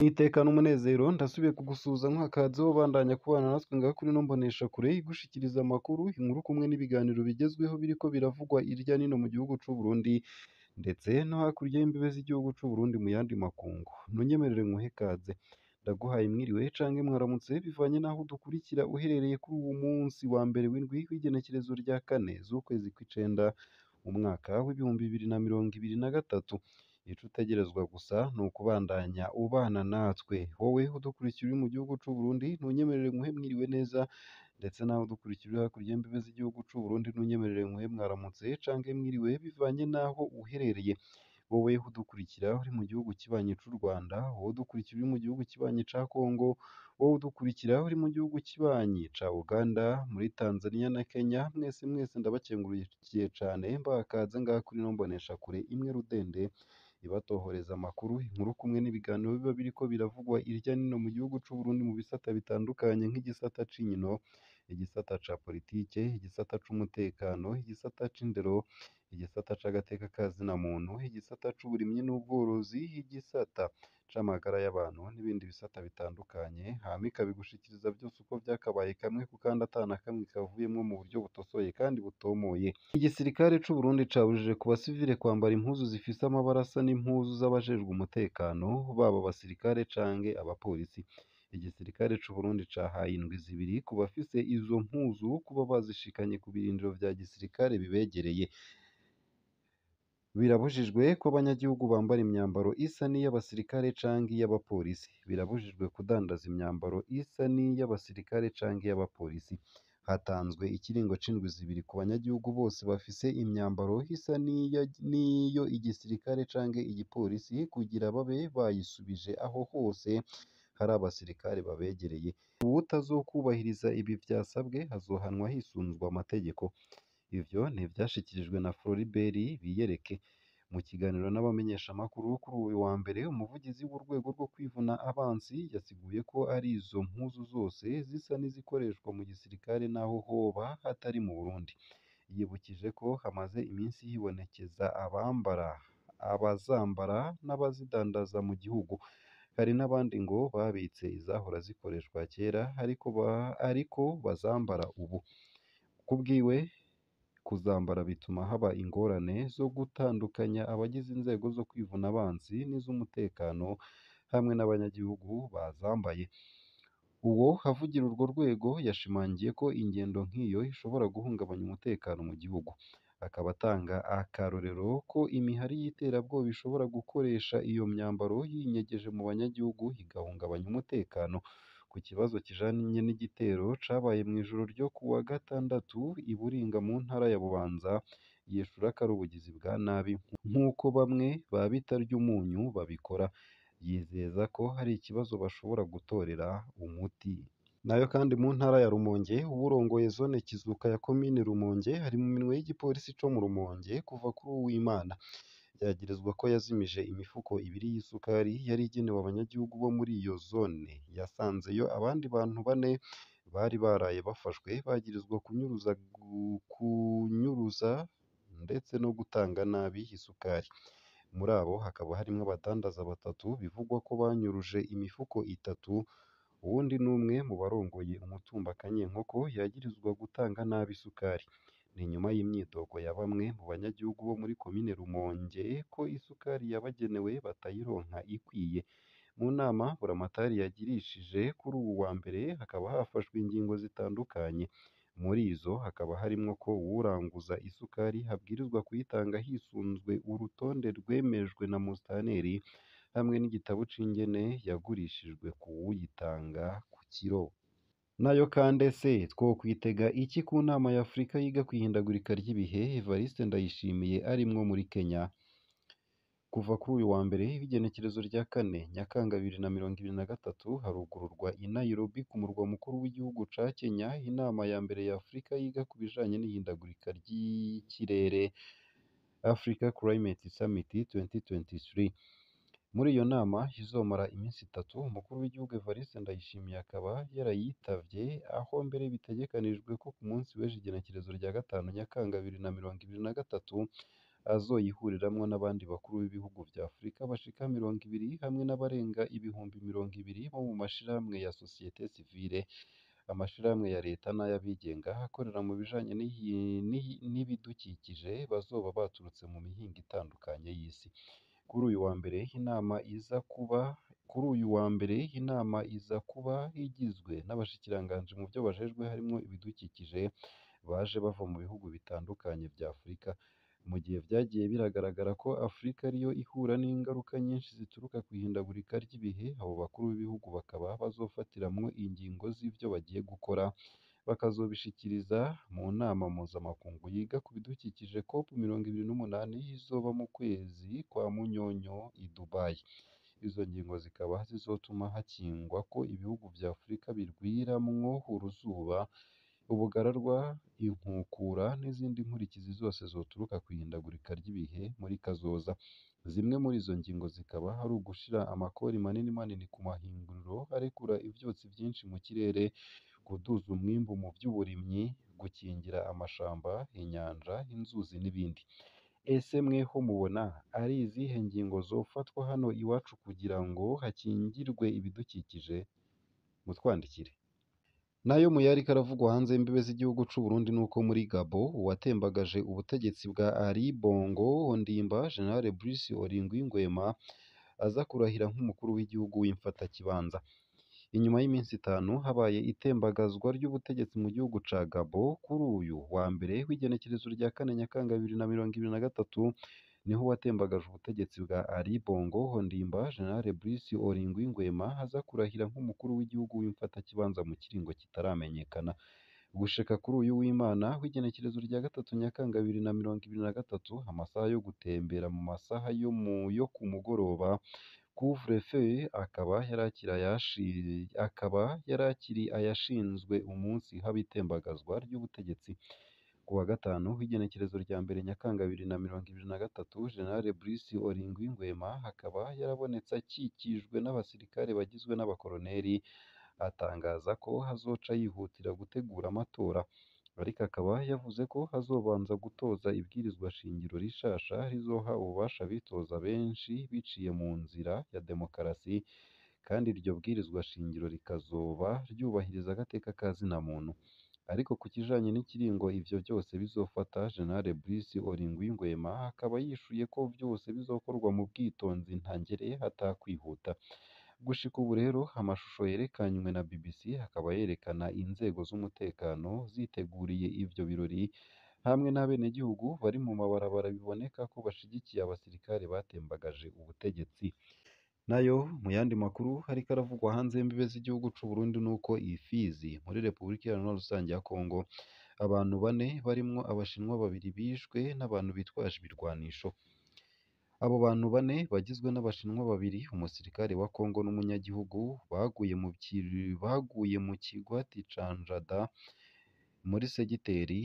N'iteka n'umunezero ndasubiye kugusuhuza nkakaze wobandanya kubana natwe ngaha kuri ino mboneshakure igushikiriza amakuru, inkuru kumwe n'ibiganiro bigezweho biriko biravugwa irya nino mu gihugu c'u Burundi ndetse no hakurya y'imbibe z'igihugu c'u Burundi mu yandi makungu. Ntunyemerere nkuhe ikaze, ndaguhaye mwiriwe canke mwaramutse bivanye n'aho udukurikira uherereye kuri uwu munsi wa mbere w'indwi w'igenekerezo rya kane z'ukwezi kw'icenda mu mwaka w'2023. Ico utegerezwa gusa ni ukubandanya ubana natwe, wowe udukurikira uri mu gihugu c'u Burundi ntunyemerere nkuhe mwiriwe neza, ndetse nawe udukurikira uri hakurya y'imbibe z'igihugu c'u Burundi ntunyemerere nkuhe mwaramutse canke mwiriwe bivanye n'aho uherereye. Wowe udukurikira uri mu gihugu kibanyi c'u Rwanda, wowe udukurikira uri mu gihugu kibanyi ca Congo, wowe udukurikira uri mu gihugu kibanyi ca Uganda, muri Tanzania na Kenya, mwese mwese ndabakengurukiye cane mbaha ikaze ngaha kuri ino mboneshakure imwe rudende ibatohoreza amakuru, inkuru kumwe n'ibiganiro biba biriko biravugwa irya nino mu gihugu c'u Burundi mu bisata bitandukanye nk'igisata c'inkino, igisata ca politike, igisata c'umutekano, igisata c'indero, igisata c'agateka ka zina muntu, igisata c'uburimyi n'ubworozi, igisata c'amagara y'abantu n'ibindi bisata bitandukanye, hama ikabigushikiriza vyose uko vyakabaye kamwe ku kandi ata na kamwe kavuyemwo mu buryo butosoye kandi butomoye. Igisirikare c'u Burundi cabujije ku basivile kwambara impuzu zifise amabara asa n'impuzu z'abajejwe umutekano, baba abasirikare canke abapolisi. Igisirikare c'u Burundi cahaye indwi zibiri ku bafise izo mpuzu kuba bazishikanye ku birindiro vya gisirikare bibegereye. Birabujijwe ko abanyagihugu bambara imyambaro isa n'iy'abasirikare canke iy'abapolisi. Birabujijwe kudandaza imyambaro isa n'iy'abasirikare canke iy'abapolisi. Hatanzwe ikiringo c'indwi zibiri ku banyagihugu bose bafise imyambaro isa n'iyo igisirikare canke igipolisi kugira babe bayisubije aho hose hari abasirikare babegereye. Uwutazokwubahiriza ibi vyasabwe azohanwa hisunzwe amategeko. Ivyo ni ivyashikirijwe na Floribert Biyereke mu kiganiro n'abamenyeshamakuru kuri uyu wa mbere. Umuvugizi w'urwego rwo kwivuna abansi yasiguye ko ari izo mpuzu zose zisa n'izikoreshwa mu gisirikare naho hoba hatari mu Burundi. Yibukije ko hamaze iminsi hibonekeza abambara, abazambara n'abazidandaza mu gihugu. Hari n'abandi ngo babitse izahora zikoreshwa kera ariko bazambara ubu. Kubwiwe, kuzambara bituma haba ingorane zo gutandukanya abagize inzego zo kwivuna abansi n'iz'umutekano hamwe n'abanyagihugu bazambaye. Uwo avugira urwo rwego yashimangiye ko ingendo nk'iyo ishobora guhungabanya umutekano mu gihugu, akaba atanga akarorero ko imihari y'iterabwoba ishobora gukoresha iyo myambaro yinyegeje mu banyagihugu igahungabanya umutekano. Ku kibazo kijanye n'igitero cabaye mw'ijoro ryo kuwa gatandatu i Buringa mu ntara ya Bubanza, yishura ko ari ubugizi bwa nabi nk'uko bamwe ba bitaryumunyu babikora. Yizeza ko hari ikibazo bashobora gutorera umuti. Nayo kandi mu ntara ya Rumonge, uwurongoye zone Kizuka ya komine Rumonge ari mu minwe y'igipolisi co mu Rumonge kuva kuri Uwimana. Yagirizwa ko yazimije imifuko ibiri y'isukari yari igenewe abanyagihugu bo muri iyo zone. Yasanzeyo abandi bantu bane bari baraye bafashwe bagirizwa kunyuruza ndetse no gutanga nabi isukari. Muri abo hakaba harimwo abadandaza batatu bivugwa ko banyuruje imifuko itatu, uwundi n'umwe mu barongoye umutumba Kanyenkoko yagirizwa gutanga nabi isukari. Ni nyuma y'imyidogo ya bamwe mu banyagihugu bo muri komine Rumonge ko isukari yabagenewe batayironka ikwiye. Mu nama Buramatari yagirishije kuri uwu wa mbere hakaba hafashwe ingingo zitandukanye. Muri izo hakaba harimwo ko uwuranguza isukari abwirizwa kuyitanga hisunzwe urutonde rwemejwe na musitanteri hamwe n'igitabo c'ingene yagurishijwe kuwuyitanga ku kiro. Nayo kandi ese twokwitega iki ku nama ya Afurika yiga kw'ihindagurika ry'ibihe Evariste Ndayishimiye arimwo muri Kenya? Kuva kuri uyu wa mbere w'igenekerezo rya kane Nyakanga 2023 harugururwa i Nairobi ku murwa mukuru w'igihugu ca Kenya inama ya mbere ya Afurika yiga ku bijanye n'ihindagurika ry'ikirere, Africa Climate Summit 2023. Muri iyo nama izomara iminsi itatu, umukuru w'igihugu Evariste Ndayishimiye akaba yarayitavye, aho mbere bitegekanijwe ko ku munsi w'ejo igenekerezo rya gatanu Nyakanga 2023 azoyihuriramwo n'abandi bakuru b'ibihugu vya Afurika bashika 20 hamwe n'abarenga 20,000 bo mu mashirahamwe ya sosiyete sivile, amashirahamwe ya leta n'ay'abigenga akorera mu bijanye n'ibidukikije bazoba baturutse mu mihingo itandukanye y'isi. Kuri uyu wa mbere inama iza kuba kuri uyu wa mbere inama iza kuba igizwe n'abashikiranganji mu vyo bajejwe harimwo ibidukikije baje bava mu bihugu bitandukanye vya Afurika. Mu gihe vyagiye biragaragara ko Afurika ariyo ihura n'ingaruka nyinshi zituruka kw'ihindagurika ry'ibihe, abo bakuru b'ibihugu bakaba bazofatiramwo ingingo z'ivyo bagiye gukora, bakazobishikiriza mu nama mpuzamakungu yiga ku bidukikije COP 28 izoba mu kwezi kwa Munyonyo i Dubai. Izo ngingo zikaba zizotuma hakingwa ko ibihugu vya Afurika birwiramwo uruzuba, ubugararwa, inkukura n'izindi nkurikizi zose zoturuka kw'ihindagurika ry'ibihe muri kazoza. Zimwe muri izo ngingo zikaba ari ugushira amakori manini manini ku mahinguriro arekura ivyotsi vyinshi mu kirere, kuduza umwimbu mu vy'uburimyi, gukingira amashamba, inyanja, inzuzi n'ibindi. Ese mweho mubona ari izihe ngingo zofatwa hano iwacu kugira ngo hakingirwe ibidukikije? Mutwandikire. Nayo mu yariko aravugwa hanze y'imbibe z'igihugu c'u Burundi nuko muri Gabon uwatembagaje ubutegetsi bwa Ali Bongo Ondimba, General Brice Oligui Nguema, aza kurahira nk'umukuru w'igihugu w'imfatakibanza. Inyuma y'iminsi itanu habaye itembagazwa ry'ubutegetsi mu gihugu ca Gabon, kuri uyu wa mbere w'igenekerezo rya 4 Nyakanga 2023 niho uwatembagaje ubutegetsi bwa Ali Bongo Ondimba, General Brice Oligui Nguema, aza kurahira nk'umukuru w'igihugu w'imfatakibanza mu kiringo kitaramenyekana. Gushika kuri uyu w'Imana w'igenekerezo rya 3 Nyakanga 2023, amasaha yo gutembera mu masaha yo ku mugoroba, couvre-feu, akaba yarakiri ayashinzwe umunsi haba itembagazwa ry'ubutegetsi. Ku wa gatanu w'igenekerezo rya 1 Nyakanga 2023, General Brice Oligui Nguema akaba yarabonetse akikijwe n'abasirikare bagizwe n'abakoloneli, atangaza ko azoca yihutira gutegura amatora, ariko akaba yavuze ko azobanza gutoza ibwirizwa shingiro rishasha rizoha ububasha abitoza benshi biciye mu nzira ya demokarasi, kandi iryo bwirizwa shingiro rikazoba ryubahiriza agateka ka zina muntu. Ariko ku kijanye n'ikiringo ivyo vyose bizofata, General Brice Oligui Nguema akaba yishuye ko vyose bizokorwa mu bwitonzi ntangere atakwihuta. Gushika ubu rero amashusho yerekanywe na BBC akaba yerekana inzego z'umutekano ziteguriye ivyo birori hamwe n'abenegihugu bari mu mabarabara biboneka ko bashigikiye abasirikare batembagaje ubutegetsi. Nayo mu yandi makuru ariko aravugwa hanze y'imbibe z'igihugu c'u Burundi nuko Ifizi muri Repubulika Iharanira Rusange ya Kongo abantu bane barimwo abashinwa babiri bishwe n'abantu bitwaje ibirwanisho. Abo bantu bane bagizwe n'abashinwa babiri, umusirikare wa Kongo n'umunyagihugu baguye mu kigwati ca Njada muri segiteri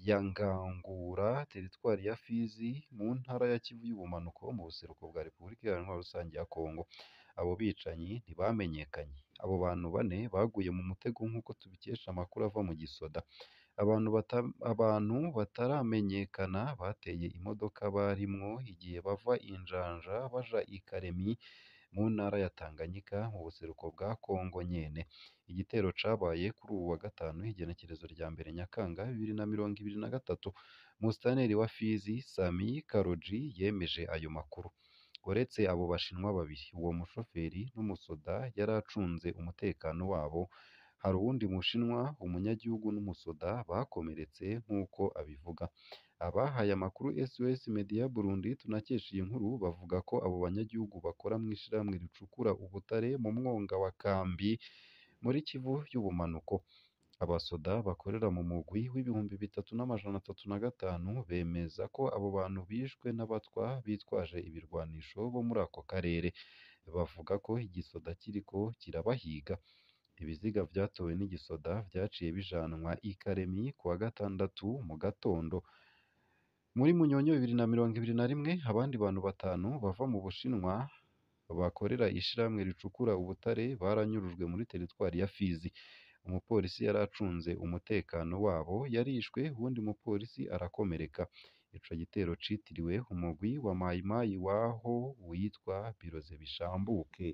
ya Ngangura, teritwari ya Fizi, mu ntara ya Kivu y'ubumanuko mu buseruko bwa Repubulika Iharanira Rusange ya Kongo. Abo bicanyi ntibamenyekanye. Abo bantu bane baguye mu mutego nk'uko tubikesha amakuru ava mu gisoda. Abantu bataramenyekana bateye imodoka barimwo igihe bava i Njanja baja i Kalemi mu ntara ya Tanganyika mu buseruko bwa Kongo nyene. Igitero cabaye kuri uwu wa gatanu igenekerezo rya 1 Nyakanga 2023. Musitanteri wa Fizi Sami Karoji yemeje ayo makuru. Uretse abo bashinwa babiri, uwo mushoferi n'umusoda yari acunze umutekano wabo, hari uwundi mushinwa, umunyagihugu n'umusoda bakomeretse nk'uko abivuga. Abahaye amakuru SOS Media Burundi tunakesha iyi nkuru bavuga ko abo banyagihugu bakora mw'ishirahamwe ricukura ubutare mu mwonga wa Kambi muri Kivu y'ubumanuko. Abasoda bakorera mu mugwi w'3305 bemeza ko abo bantu bishwe n'abatwa bitwaje ibirwanisho bo muri ako karere. Bavuga ko igisoda kiriko kirabahiga. Ibiziga vyatowe n'igisoda vyaciye bijanwa i Kalemi kuwa gatandatu mu gatondo. Muri Munyonyo 2021 abandi bantu batanu bava mu Bushinwa bakorera ishirahamwe ricukura ubutare baranyurujwe muri teritwari ya Fizi. Umupolisi yari acunze umutekano wabo yarishwe, uwundi mupolisi arakomereka. Ico gitero citiriwe umugwi wa Mayi Mayi waho witwa Biroze Bishambuke.